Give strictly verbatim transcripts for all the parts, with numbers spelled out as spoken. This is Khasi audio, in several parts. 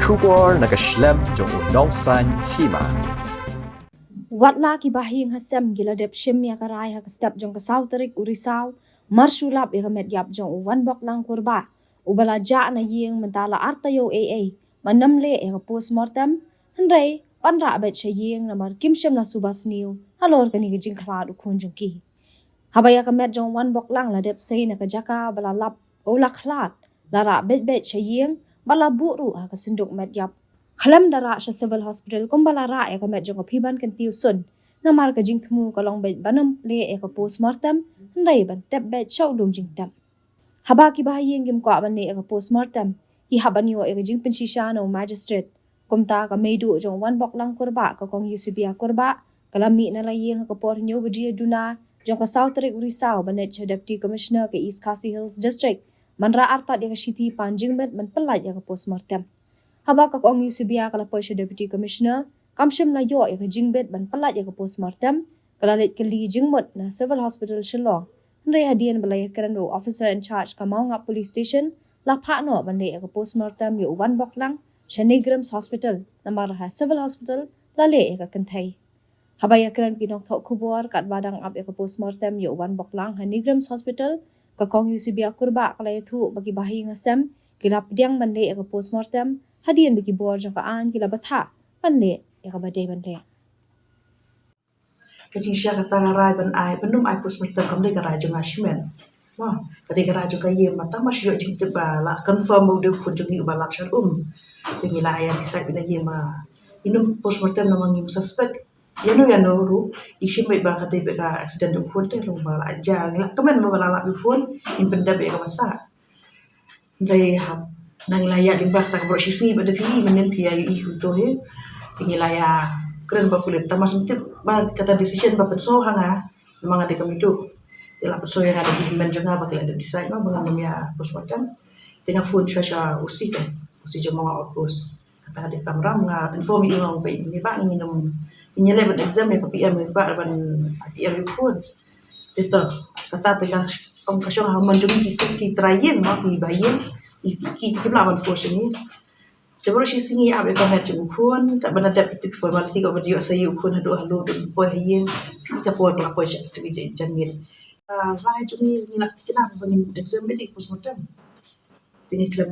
Khubor na ka shlem jong u nongsan hima. Wat la ki bahaïing hasem ki la dep shim ïa ka rai ha ka step jong ka saw tarik u Risaw, mar shu lap ïa ka met ïap jong u Wanboklang Kurbah, uba la jah na ïing mynta la ar taïew eiei, ban ym leh ïa ka postmortem, hynrei ban rah beit sha ïing namar kim shym la suba sniew halor kane ka jingkhlad u khun jong ki. Haba ïa ka met jong u Wanboklang la dep sei na ka jaka ba la lap, u la khlad, la rah beit beit sha ïing, ba la buh ruh ha ka synduk met ïap. Khlem da rah sha Civil Hospital kumba la rah ïa ka met jong ka Phiban Kyntiew Sun, namar ka jingthmu ka long beit ban ym leh ïa ka postmortem, hynrei ban tep beit sha u lum jingtep. Haba ki bahaïing kim kwah ban leh ïa ka postmortem, ki hap ban ïoh ïa ka jingpynshisha na u magistrate. Kumta ka meiduh jong u Wanboklang Kurbah, ka Kong Eusebia Kurbah, ka la mih na la ïing ha ka por hynñiew baje duna jong ka saw tarik u Risaw ban leit sha Deputy Commissioner ka East Khasi Hills District ban rah artat ïa ka shithi pan jingmut ban pyllait ïa ka postmortem. Haba ka Kong Eusebia ka la poi sha Deputy Commissioner, kam shym la ïoh ïa ka jingmut ban pyllait ïa ka postmortem, ka la leit kylli jingmut na Civil Hospital Shillong. Hynrei hadien ba la ïakren bad u officer in charge ka Mawngap Police Station, la phah noh ban leh ïa ka postmortem ïa u Wanboklang sha NEIGRIHMS Hospital, namar ha Civil Hospital la leh ïa ka kynthei. Haba ïakren ki nongthoh khubor katba dang ap ïa ka postmortem ïa u Wanboklang ha NEIGRIHMS Hospital, ka Kong Eusebia Kurbah ka la ïathuh ba ki bahaïing hasem ki la pdiang ban leh ïa ka postmortem hadien ba ki bor jong ka aiñ ki la bthah ban leh ïa kaba dei ban leh. Ka jingshisha kata ka rai ban ai, ban ym ai postmortem kam dei ka rai jong nga shimet. Mo, ka dei ka rai jong ka ïing, mynta ma shu ïoh jingtip ba la confirm ba u dei u khun jong ngi uba lap sha lum. Te ngi la ïa decide na ïing ba ngin ym postmortem namar ngim suspect ïano ïano ruh. Ngi shim beit ba ka dei beit ka accident jong u khun te, long ba la jia, ngi la kmen ba la lap ïa u khun, ngin pyndep ïa kaba sah. Hynrei hap, nang la ïa lyngba kata ka baroh shisngi ba da phi i, mynnin phi ïa ïohi kumto hi. Te ngi la ïa kren bad pulit, tang ma sngewtip ba kata decision ba pynsngew ha nga, namar nga dei ka meiduh. Te la pynsngew ïa nga da ki hynmen jong nga ba ki la dep decide noh ba ngan ym ïa postmortem. Te nga phone shuwa sha OC ka, OC jong Mawngap Outpost. Kata ka dei ka kamram, nga inform ïa u, nga ong ba ïa ngi ba ngin ym, ngin ïa leh ban exam ïa ka PM, ïa ka ban PM ïa u khun. Te to, kata te ka, ong ka shong ha mon jong ki, ki trai ïing, mo, ki bahaïing, ki, ki, kim lah ban force ïa ngi. Te baroh shisngi ap ïa ka met jong u khun, katba la dep kito ki formality, katba ïoh sa ïa u khun haduh halor, poi ha ïing, phi i ka por ka la poi sha kito ki jait janmiet. Ah, rai jong ngi, ngi la thikna ba ngin exam beit ïa ka postmortem. Te ngi khlem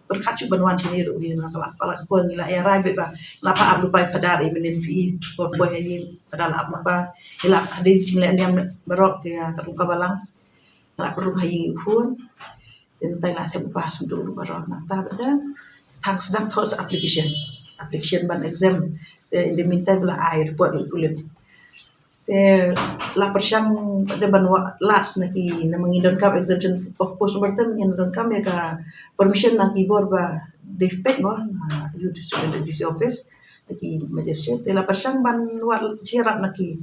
pyrkhat shuh ban wan shane ruh, ngi la, la, la, la, ngi la ïa rai beit ba la phah ap lypa ïa u Phadar, i mynnin phi i, poi, poi ha ïing, Phadar la ap lypa, ngi la hadien jingleh niam baroh, ka, ka rung ka balang. Nga la pynrung ha ïing ïa u khun. Te mynta nga la thep lypa ha syntuk ruh baroh, nangta bad tang sdang thoh sa application. Application ban exam. Te in the meantime la ai report ïa u pulit. Te la pyrshang pat de ban wad last na ki, namar ngi donkam exemption of postmortem, ngi donkam ïa ka permission na ki bor ba dei peit mo, na U D C, D C office, na ki magistrate. Te la pyrshang ban wad sharap na ki.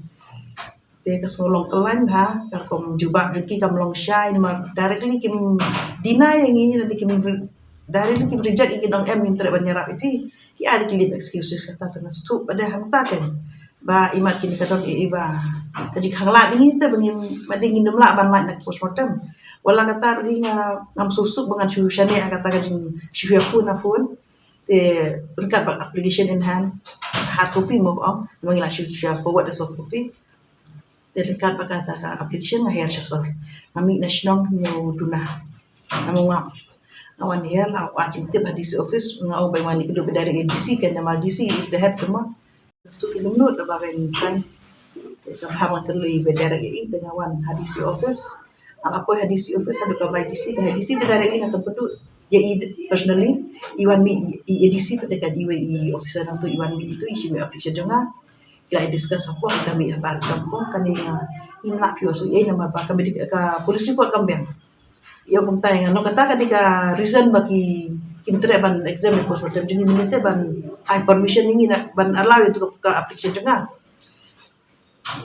Te ka sngewlong kyllain ha, ka rukom jubab jong ki kam long shai, namar directly kim deny ïa ngi, lane kim re-, directly kim reject ïa ngi, nong em ngim treh ban ïarap ïa phi. Ki ai da ki lame excuses kata, te nga sngewthuh pat de hangta kan. Ba imat kine ka don ei ei ba ka jingkhanglad ïa ngi te ba ngim, ba dei ngin ym lah ban lait na ka postmortem. Wat la kata ruh hi nga ngam sngewsuk ba ngan shu shaniah ha kata ka jing, shu ïa phone ha phone. Te ryngkat bad application in hand, hard copy mo, ong, namar ngi la shu, shu forward da soft copy. Te ryngkat bad kata ka application nga hiar sha sor. Nga mih na shnong hynñiew duna. Nga mih, nga, nga wan hiar, la wad jingtip ha D C office, nga ong ba wan ïa kynduh beit direct ïa D C kan, namar D C is the head, te mo. Stu ki lyngnut ba ban sign. Te ka bha ban kylli beit direct ïa i, te nga wan ha D C office. Nga la poi ha D C office, haduh kamra D C, te ha D C te directly nga kynduh ïa i personally, i wan mih, i, i A D C pat de kan, iwei i officer nangtu i wan mih, itu i shim application jong nga. Ki la discuss hapoh, ki sa mih habar, kam kong kane nga im lah phi ïohsngew ei namar ba ka medical, ka police report kam biang. Ïa kumta ïa nga, long kata ka dei ka reason ba ki, kim treh ban exam ïa postmortem jong ngi, mynta ban ai permission ïa ngi na ban allow ïa tu ka application jong nga.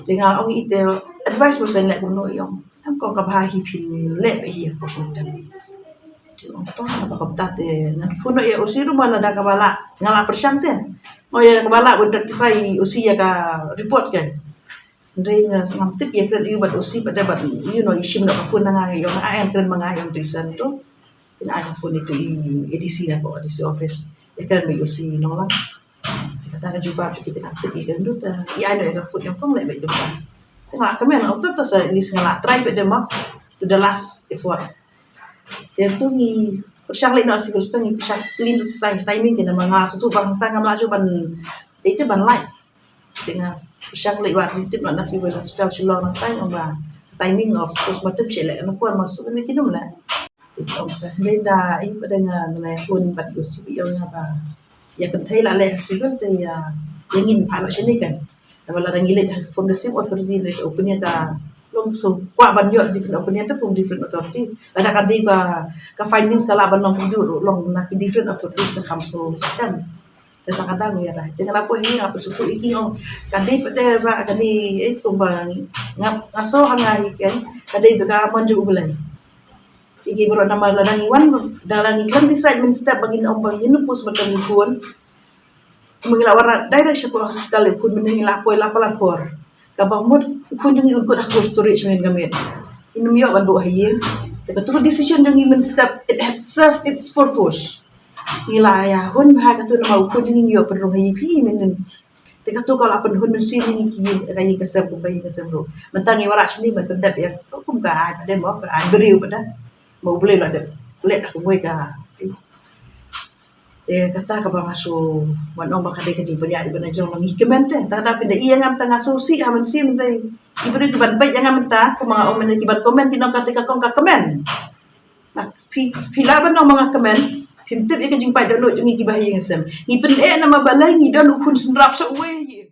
Te nga ong ite, advice mo sa leh kumno, i ong, em, kong, ka bha hi phin leh hi postmortem. Te ong to, haba kumta te ngan phone ïa OC ruh, ma lada kaba lah nga la pyrshang te, mo, ïa kaba lah ban rectify OC ïa ka report kan. Hynrei nga ngam tip ïa kren ïa u bad OC pat de, bad, you know, i shim noh ka phone na nga, i ong ai ngan kren ma nga, i ong to i san to. Te nga ai ka phone ïa tu i ADC na ka ADC office. Kan ba ïoh si nong lang. Kata ka jubab ki tengah put i kan dut. I ano ka food yang kong leh ba jubab. Tengah kemen auto to sa list nga la try pet dema. To the last effort. Te tu ngi pyrshang leh no si tu ngi pyrshang clean tu sa timing kena manga sutu bang tang ngam laju ban. Ite ban lai. Tengah pyrshang leh war tip no nasi wala sutal Shillong na tai ong ba timing of postmortem sha leh no kuan masuk ni kinum leh. Ong ta leh da i pada nga ngelai phone bat yu si ong nga ba. Ya kan thai la leh si tu te ya ya ngin pha no shini kan. Wala da ngi leh from the same authority leh opinion da long so kwa ban ïoh different opinion ta from different authority. Lada ka dei ba ka findings ka la ban long jur long na ki different authorities ka kham so kan. Te ta kadang ya rai. Te nga la poi hi nga pyrsutu iki ong. Ka dei pede ba ka dei eh kumba nga nga so ha nga hi kan. Ka dei ba ka mon ju u Blei. Iki bro nama la dang iwan da la ngi kan decide mynstep ba ngin ong ba ngin postmortem khun. Myngi la wara direct sha hospital khun myngi la poi la palat por. Kaba mut khun jong ngi un kut ha cold storage myngi ka met. Ym ïoh ban buh ha ïing. Te katu ka decision jong ngi mynstep it had served its purpose. Ngi la ïa hun bha katu namar u khun jong ngi ïoh pynrung ha ïing phi mynnin. Te katu ka la pynhun mynsiem ngi ki ïing ka ïing ka sem kum ka ïing ka sem ruh. Mynta ngi wanrah shane ban pyndep ïa kum ka ai ka dem ka ai briew ka da. Ma U Blei la dep leh da kumwei ka. Te kata kaba nga shu wan ong ba ka dei ka jingpynïaid ban jong ngi kmen te. Te kata pynda ïa ngam te nga shu sih ha mynsiem te. Ki briew ki ban peit ïa ngam mynta kumba nga ong mynta ki ban comment ki nong kata ka kong ka kmen. Phi phi lah ban ong ma nga kmen. Phim tip ïa ka jingpait dohnud jong ngi kiba ha ïing ha sem. Ngi pyneh namar balei ngi don u khun synrap sha uwei.